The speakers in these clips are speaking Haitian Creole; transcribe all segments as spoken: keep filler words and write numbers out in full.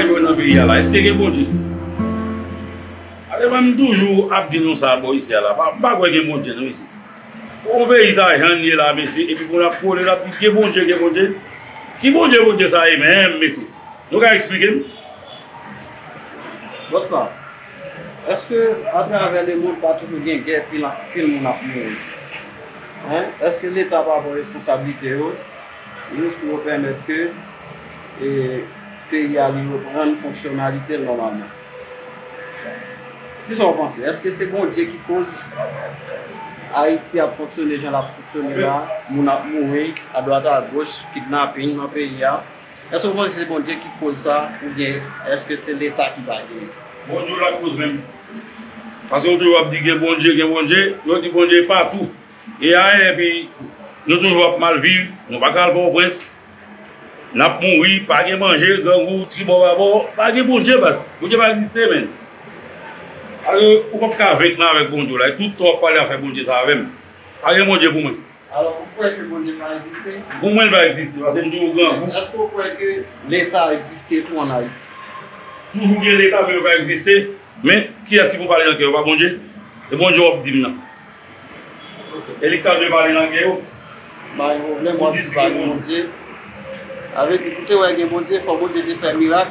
Yo nan peyi a la, èske gen Bondye? Ale, mwen, m toujou ap di nou sa bò isi a la. Pa, m pa kwè gen Bondye non isi. Yon peyi ta jan l ye la, mesye, epi pou n ap kole, n ap di gen Bondye, gen Bondye. Ki Bondye, Bondye sa ye menm, mesye? Nou ka eksplike m? Bòs la, èske atravè lemonn pa toujou gen gè, pil, pil moun ap mouri? Hein? Èske Leta pa pran responsablite yo jis pou yo pèmèt ke, e, peyi a li reprann fonksyonalite l nòmalman? Kisa w panse? Èske se Bondye ki koz Ayiti ap fonksyone jan l ap fonksyone la? Moun ap mouri adwat agoch, kidnaping nan peyi a. Èske w panse se Bondye ki koz sa, oubyen èske se Leta ki pa gen? Bondye lakòz menm. Paske yo toujou ap di gen Bondye, gen Bondye. Yo di Bondye patou. E a, epi nou toujou ap mal viv, nou pa ka al Pòtoprens. N ap mouri, pa gen manje, grangou, tribò babò, pa gen Bondye, baz. Bondye pa egziste, menn. Alò, ou p ap ka venk mwen avèk Bondye w la. E tout tan w ap pale afè Bondye sa avè m. Pa gen Bondye pou mwen. Alò, ou kwè ke Bondye pa egziste? Pou mwen, l pa egziste, paske m di w grangou. Èske w kwè ke Leta egziste tou ann Ayiti? Toujou gen Leta, men yo pa egziste. Men, kiyès ki pou pale nan kè yo? Pa Bondye? E Bondye w ap di m nan. E li k ta dwe pale nan kè yo. Pa gen pwoblèm, w ap di pa gen Bondye. Sa vle di, pou te wè gen Bondye, fò Bondye te fè mirak.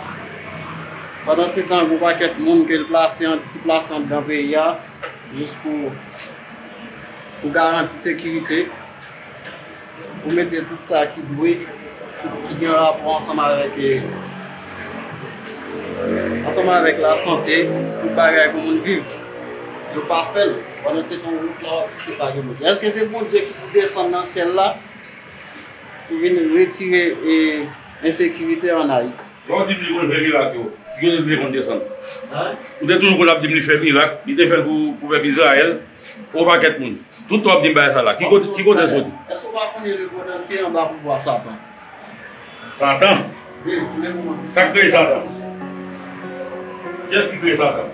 Pandan se tan, gen yon pakèt moun ke l plase an, ki plase anndan peyi a, jis pou, pou garanti sekirite. Pou mete tout sa ki dwe, ki gen rapò ansanm avèk, e, ansanm avèk lasante, tout bagay pou moun viv. Yo pa fè l. Pandan se tan, wout la, w ap di se pa gen Bondye. Èske se Bondye ki pou desann nan syèl la pou vin retire, e, ensekirite an Ayiti? Lè w di m li konn fè mirak yo, ki kote li te konn desann? Hein? Ou te toujou konn ap di m li fè mirak, li te fè l pou, pou pèp Izrayèl, pou yon pakèt moun. Tout tan w ap di m bagay sa la, ki kote, ki kote l soti? Èske w pa konnen lemonn antye anba pouvwa Satan? Satan? Wi, ou konnen kòman se. Sa k kreye Satan? Kiyès ki kreye Satan?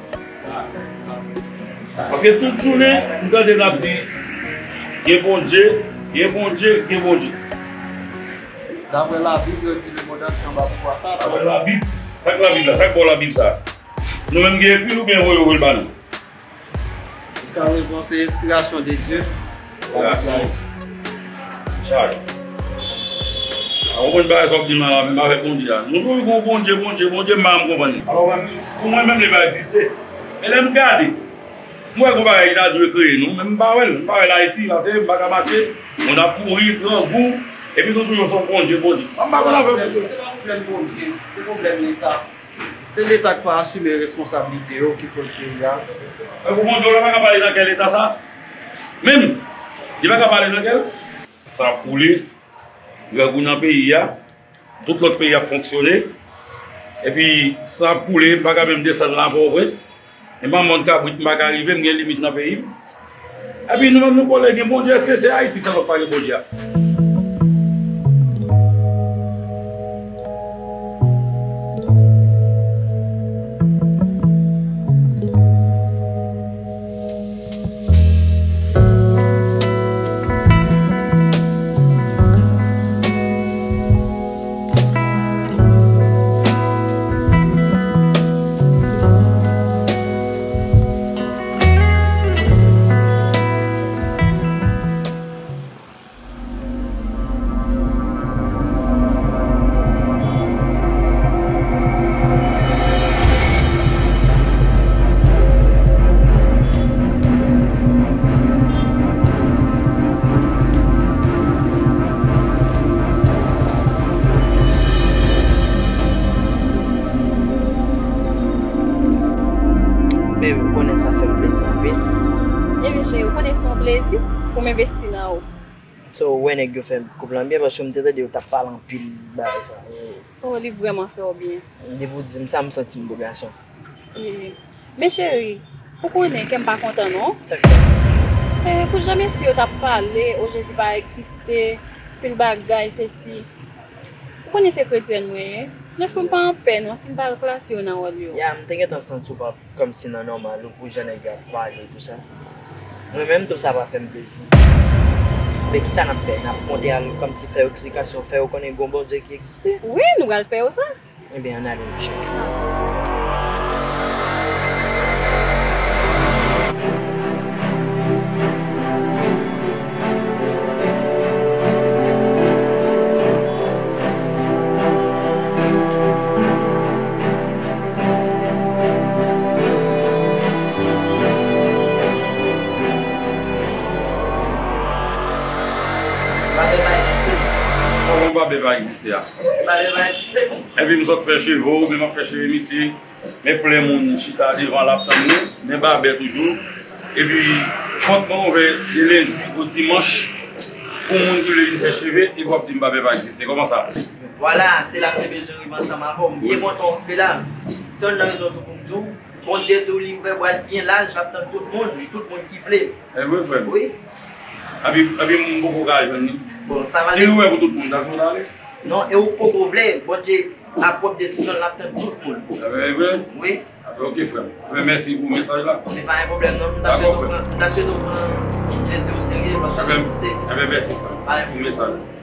Paske tout jounen, m tande n ap di, gen Bondye, gen Bondye, gen Bondye. Daprè Labib, yo di lemonn antye anba pouvwa Satan. Daprè Labib, sa k Labib la? Sa k ba w Labib sa? Nou menm gen ekri l oubyen voye yo voye l ba nou? Jiska prezan, se enspirasyon de Dye. Enspirasyon. Chay. A, ou konprann bagay sa w ap di m la, menm avèk Bondye a. Nou toujou gon Bondye, Bondye, Bondye, m pa janm konprann li. Alò, pou mwen menm, li pa egziste. Men lè m gade, m wè gon bagay ki ta dwe kreye nou, men m pa wè l. M pa wè l Ayiti, paske m pa ka mache, moun ap mouri, grangou, epi nou toujou se yon Bondye, Bondye. M pa konn afè Bondye. Se pa pwoblèm Bondye, se pwoblèm Leta. Se Leta k pa asime responsablite yo ki koz peyi a. Tankou Bondye w la pa ka pale nan kè Leta sa? Menm, li pa ka pale nan kè l? San ap koule, grangou nan peyi a, tout lòt peyi ap fonksyone. Epi, san ap koule, m pa ka menm desann la Pòtoprens. E m pa mòn kabrit, m pa ka rive, m gen limit nan peyi m. Epi nou menm nou kole gen Bondye, èske se Ayiti sèlman k pa gen Bondye a? Baby, ou konnen sa fè m plezi anpil. Ebyen, cheri, ou konnen se yon plezi pou m envesti nan ou. So, ou wè nèg yo fè koup lan byen, paske m te tande yo t ap pale anpil bagay sa. Oh, li vrèman fè w byen. Depi w di m sa, m santi m bo gason. E, men cheri, ou konnen kè m pa kontan non. Sa k pase? E, pou jan mesye yo t ap pale, o Jezi pa egziste, pil bagay, sesi. Ou konnen se kretyèn mwen ye. Lèspri m pa anpè non, si m pa al klase yo nan wòl yo. Ya, m te gentan santi w pa kòmsi nan nòmal ou pou jan nèg yo ap pale tou sa. Mwen menm tou sa pa fè m plezi. Men kisa n ap fè? N ap monte al kòmsi fè yo eksplikasyon, fè yo konnen gon Bondye ki egziste? Wi, nou pral fè yo sa. Ebyen, ann ale, monchè. Babè pa egziste. Kòman babè pa egziste a? Babè pa egziste. Epi m sot fè cheve w, men m ap fè cheve misye. Men plen moun chita devan l ap tann nou, men babè toujou. Epi kont mwen ouvè de lendi o dimanch pou moun ki vle vin fè cheve, epi w ap di m babè pa egziste. Kòman sa? Vwala, se la m te bezwen rive ansanm avè w. M byen kontan w rive la. Se youn nan rezon tou pou m di w, Bondye tou li ouvè bra l byen laj, l ap tann tout moun, tout moun ki vle. E vre, frè m? Wi. Epi, epi m poko ka jwenn li. Bon, sa va. Si l ouvè pou tout moun, sa se pou n ale? Non, e ou poko vle, Bondye a pwòp desizyon l, l ap tann tout moun. Ebyen, e vre? Wi. Ebyen, oke, frè m. Ebyen, mèsi pou mesaj la. Se pa yon pwoblèm, non. M ta swete w pran, m ta swete w pran Jezi o serye, paske w ensiste. Ebyen, mèsi, frè m, pou mesaj la.